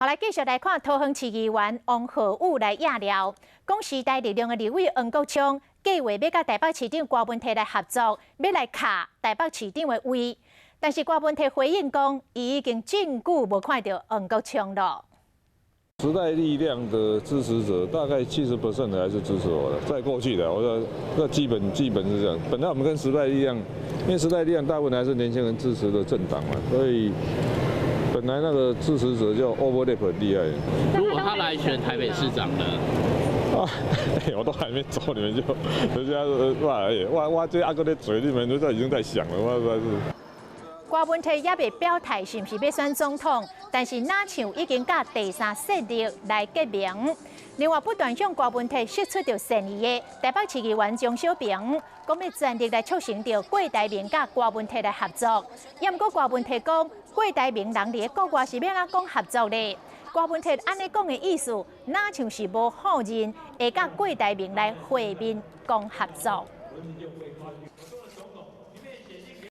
好，來繼續來看桃園市議員王浩宇來野寮，講時代力量的立委黃國昌計劃欲佮台北市長郭文棣來合作，欲來卡台北市長的位，但是郭文棣回應講，伊已經真久無看著黃國昌囉。時代力量的支持者大概70% 的還是支持我的，在過去的，我說那基本是這樣。本來我們跟時代力量，因為時代力量大部分還是年輕人支持的政黨嘛，所以本來那個支持者就 overlap 很厲害。如果他來選台北市長呢？啊，我都還沒走，你們就人家哇，我這阿哥的嘴裡面都已經在想了，我實在是。郭文棣猶未表態是毋是欲選總統，但是若像已經佮第三勢力來結盟。另外不斷向郭文棣釋出著善意的台北市議員鍾小平，講欲全力來促成著郭台銘佮郭文棣來合作。也毋過郭文棣講，郭台銘人佇國外是欲按怎講合作咧？郭文棣按呢講的意思，若像是無否認會佮郭台銘來會面講合作。